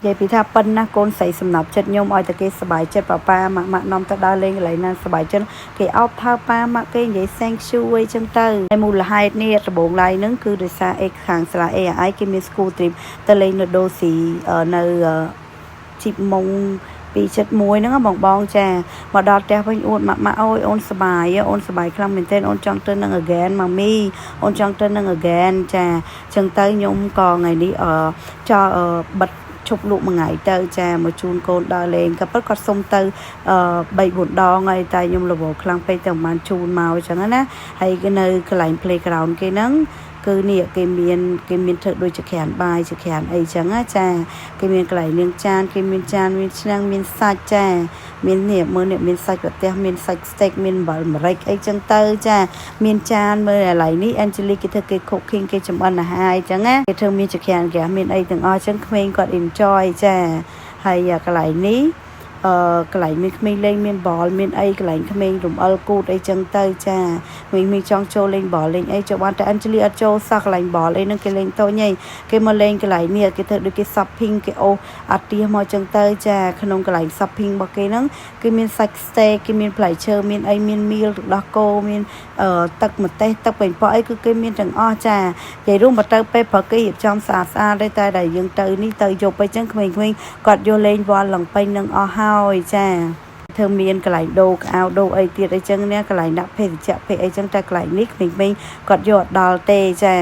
និយាយពីថាប៉ុណ្ណាកូនស្រីសំណប់ចិត្តខ្ញុំឲ្យតែគេសប្បាយចិត្តប៉ាប៉ាម៉ាក់ម៉ាក់នាំទៅដើរលេងកន្លែងណាសប្បាយចិត្តគេអោបថើបប៉ាម៉ាក់គេនិយាយ thank you អីចឹងទៅហើយមូលហេតុនេះដំបូងឡើយហ្នឹងគឺដោយសារអេខាងសាលា AI គេមាន school trip ទៅលេងនៅដូស៊ីនៅជីបមុង271ហ្នឹងបងបងចាមកដល់ផ្ទះវិញអួតម៉ាក់ម៉ាក់អូយអូនសប្បាយអូនសប្បាយខ្លាំងមែនទែនអូនចង់ទៅនឹង again mommy អូនចង់ទៅនឹង again ចាចឹងទៅខ្ញុំក៏ថ្ងៃនេះអឺចោបិទឈប់លក់មួយថ្ងៃទៅចាមកជូនកូនដើរលេងក៏ពិតគាត់សុំទៅអឺ3 4ដងហើយតែខ្ញុំរវល់ខ្លាំងពេកទៅមិនបានជូនមកអញ្ចឹងណាហើយគេនៅកន្លែង playground គេហ្នឹងគឺនេះគេមានធ្វើដូចជាក្រានបាយជាក្រានអីចឹងណាចាគេមានកន្លែងលាងចានគេមានចានមានឆ្នាំងមានសាច់ចាមាននេះមើលនេះមានសាច់ប្រទេសមានសាច់ steak មានអំបិលម្រេចអីចឹងទៅចាមានចានមើលកន្លែងនេះ Angelique គេធ្វើគេ cooking គេចម្អិនអាហារអីចឹងណាគេធ្វើមានចក្រានហ្គាសមានអីទាំងអស់ចឹងក្មេងគាត់ enjoy ចាហើយកន្លែងនេះអឺកន្លែងមានក្មេងលេងមាន ball មានអីកន្លែងក្មេងរំអិលគូតអីចឹងទៅចាក្មេងៗចង់ចូលលេង ball លេងអីចូលបានតែ Angeli អត់ចូលសោះកន្លែង ball អីហ្នឹងគេលេងតូចហីគេមកលេងកន្លែងនេះគេធ្វើដូចគេ shopping គេអូសអាទៀសមកចឹងទៅចាក្នុងកន្លែង shopping របស់គេហ្នឹងគេមានសាច់ steak គេមានផ្លែឈើមានអីមានមៀលទឹកដោះគោមានអឺទឹកម្ទេសទឹកប៉េងប៉ោះអីគឺគេមានទាំងអស់ចានិយាយរួមបើទៅពេលព្រឹកគេរៀបចំស្អាតស្អាតទេតែដែលយើងទៅនេះទៅយប់អីចឹងក្មេងៗគាត់យកលេងវល់ឡើងពេញនឹងអស់ហើយចាធ្វើមានកន្លែងដូរកៅដូរអីទៀតអីចឹងនេះកន្លែងដាក់ភេសជ្ជៈភេអីចឹងតែកន្លែងនេះក្មេងៗគាត់យកអត់ដល់ទេចា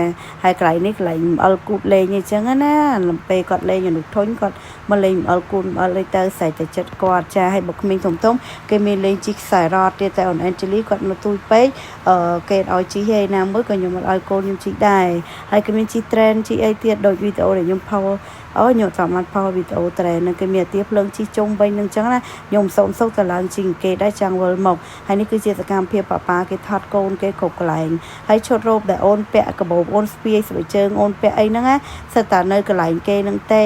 ហើយកន្លែងនេះកន្លែងអំអិលគូតលេងអីចឹងណាលំពេលគាត់លេងអនុធុញគាត់មកលេងអំអិលគូតអំអិលអីទៅស្រែកតែចិត្តគាត់ចាហើយបើក្មេងធំធំគេមានលេងជិះខ្សែរ៉តទៀតតែអូនអេនជលីគាត់នៅទូចពេកអឺគេឲ្យជិះឯណាមួយក៏ខ្ញុំអត់ឲ្យកូនខ្ញុំជិះដែរហើយគេមានជិះ train ជិះអីទៀតដូចវីដេអូដែលខ្ញុំផុសអូខ្ញុំតាមបានផុសវីដេអូ train ហ្នឹងគេមានអាទៀភ្លើងជិះជុំវិញហ្នឹងចឹងណាខ្ញុំសូមសុខទៅឡើងជិះគេដែរចាំងវិលមកហើយនេះគឺជាសកម្មភាពប៉ាប៉ាគេថតកូនគេគ្រប់កន្លែងហើយឈុតរ៉ូបដែលអូនពាក់កាបូបអូនស្ពាយស្បែកជើងអូនពាក់អីហ្នឹងណាសិតតែនៅកន្លែងគេហ្នឹងទេ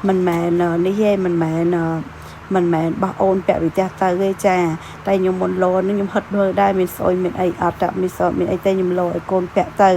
មិនមែននេះទេមិនមែនបោះអូនពាក់វិទះទៅទេចាតែខ្ញុំមុនលោនឹងខ្ញុំហិតមើលដែរមានស្អុយមានអីអត់តែមានស្អុយមានអីទេខ្ញុំលោឲ្យកូនពាក់ទៅ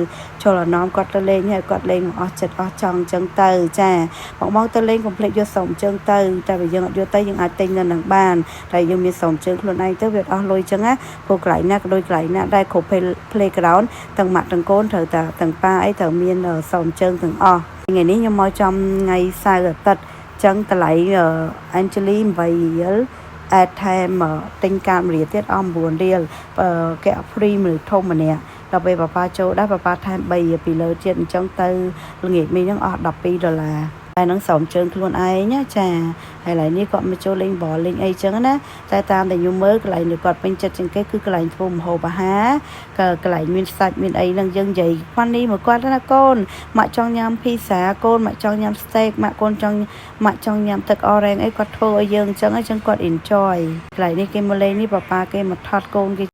ចូលអានំគាត់ទៅលេងហើយគាត់លេងមកអស់ចិត្តអស់ចង់អញ្ចឹងទៅចាបងបងទៅលេងកុំភ្លេចយកស្រោមជើងទៅតែបើយើងអត់យកទៅយើងអាចទិញនៅនឹងបានតែយើងមានស្រោមជើងខ្លួនឯងទៅវាអស់លុយអញ្ចឹងណាព្រោះកន្លែងណាក៏ដូចកន្លែងណាដែរគ្រប់ playground ទាំងម៉ាក់ទាំងកូនត្រូវតែទាំងប៉ាអីត្រូវមានស្រោមជើងទាំងអស់ថ្ងៃនេះខ្ញុំមកចំថ្ងៃសៅរ៍អាទិត្យចឹងតម្លៃ Angeli 8រៀលអេតថែមទិញកាតមួយរៀលទៀតអស់9រៀលគេ free មនុស្សធំម្នាក់ដល់ពេលប៉ាប៉ាចូលដែរប៉ាប៉ាថែម3រៀលពីលើទៀតអញ្ចឹងទៅល្ងាចមីហ្នឹងអស់12ដុល្លារតែនឹងស្រោមជើងខ្លួនឯងណាចាហើយឡើយនេះគាត់មកចូលលេងបលលេងអីចឹងណាតែតាមតែខ្ញុំមើលកន្លែងនេះគាត់ពេញចិត្តជាងគេគឺកន្លែងធ្វើម្ហូបអាហារក៏កន្លែងមានសាច់មានអីហ្នឹងយើងនិយាយប៉ានេះមកគាត់ណាកូនម៉ាក់ចង់ញ៉ាំភីសាកូនម៉ាក់ចង់ញ៉ាំ steak ម៉ាក់កូនចង់ម៉ាក់ចង់ញ៉ាំទឹក orange អីគាត់ធ្វើឲ្យយើងអញ្ចឹងអញ្ចឹងគាត់ enjoy កន្លែងនេះគេមកលេងនេះប៉ាប៉ាគេមកថតកូនគេ។